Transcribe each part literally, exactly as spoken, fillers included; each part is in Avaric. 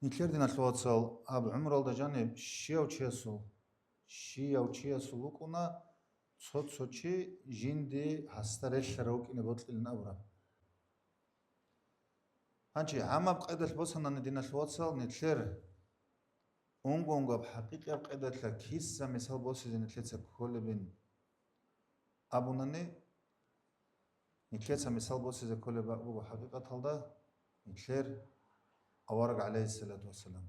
Нилъер диналъул вацал, аб гӀумралда жаниб щияв чиясул, щияв чиясул вукӀуна цо-цо чи жинди гьасда релълъарав вукӀине бокьилин абураб. Гьанчи гӀамаб къайдалъ босанани, диналъул вацал, нилъер унго-унгояб хӀакъикъияб къайдалъа киса мисал босизе нилъеца кколебин абунани, нилъеца мисал босизе кколеб буго хӀакъикъаталда нилъер авараг, гӀалайгьиссалату вассалам.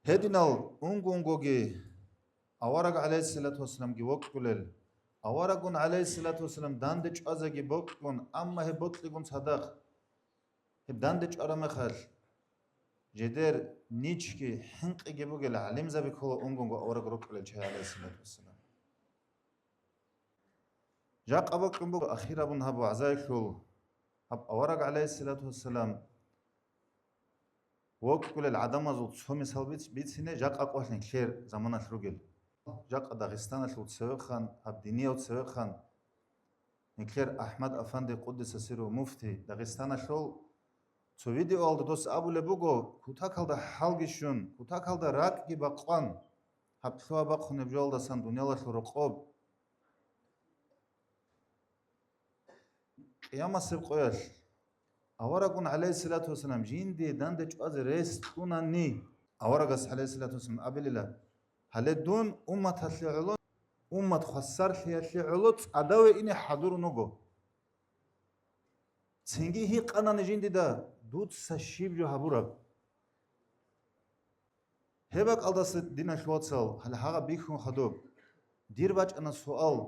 Гьединал унго-унгоги авараг, гӀалайгьиссалату вассаламги, вокьулел, аварагун, гӀалайгьиссалату вассалам, данде чӀвазеги бокьун, амма гьеб бокьигун цадахъ, гьеб данде чӀвараб мехалъ, жидер ничги хӀинкъиги бугел гӀалимзаби ккола унго-унго авараг рокьулел чагӀи, гӀалайгьиссалату вассалам. Жакъа бокьун буго ахир абун гьаб вагӀзаялъул, гьаб авараг, гӀалайгьиссалату вассалам, вокьулел гӀадамазул цо мисал биц-, бицине, жакъа къвалъ нилъер заманалъ ругел. Жакъа Дагъистаналъул цевехъан, гьаб динияв цевехъан, нилъер АхӀмад Афанди, къуддиса сирругьу, муфти Дагъистаналъул, цо видеоялда дос абулеб буго, кутакалда хӀалги щун, кутакалда ракӀги бакъван, гьаб лъугьа-бахъунеб жоялдасан дуниялалъул рокъоб. Къиямасеб къоялъ аварагун, гӀалайгьиссалату вассалам, жиндие данде чӀвазе рес кьунани, аварагас, гӀалайгьиссалату вассалам, абилила: «Гьале дун умматалъе гӀоло, уммат хвасарлъиялъе гӀоло цӀадаве ине хӀадурун вуго». Цинги гьикъанани жиндида: «Дуца щиб жо гьабураб?» Гьеб бакӀалдаса, диналъул вацал, гьале гьагъаб бихьун хадуб, дир бачӀана суал.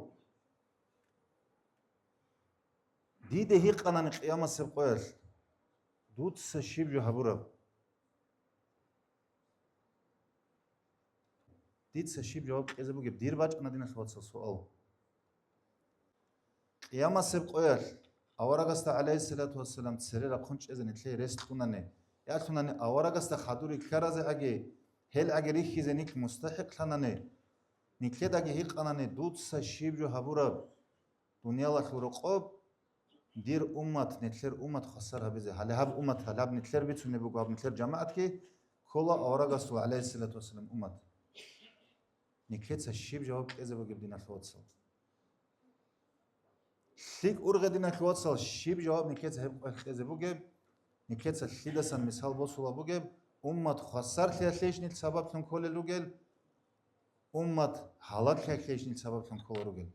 Дида гьикъанани къиямасеб къоялъ: «Дуца щиб жо гьабураб?» Дица щиб жаваб кьезе бугеб? Дир бачӀана, диналъул вацал, суал. Къиямасеб къоялъ аварагасда, гӀалайгьиссалату вассалам, цере рахъун чӀезе нилъее рес кьунани, ялъунани аварагасда хадур рикӀкӀаразегӀаги, гьелгӀаги рихьизе нилъ мустахӀикълъанани, нилъедаги гьикъанани: «Дуца щиб жо гьабураб дуниялалъул рокъоб, дир уммат, нилъер уммат хвасар гьабизе, гьале гьаб уммат, гьале гьаб нилъер бицунеб буго, гьаб нилъер жамагӀатги ккола аварагасул, гӀалайгьиссалату вассалам, уммат». Нилъеца щиб жаваб кьезе бугеб, диналъул вацал? ЛъикӀ ургъе, диналъул вацал, щиб жаваб нилъеца гьеб къоялъ кьезе бугеб? Нилъеца лъидасан мисал босула бугеб: уммат хвасарлъиялъейищ нилъ сабаблъун кколел ругел, уммат гьалаглъиялъейищ нилъ сабаблъун кколел ругел?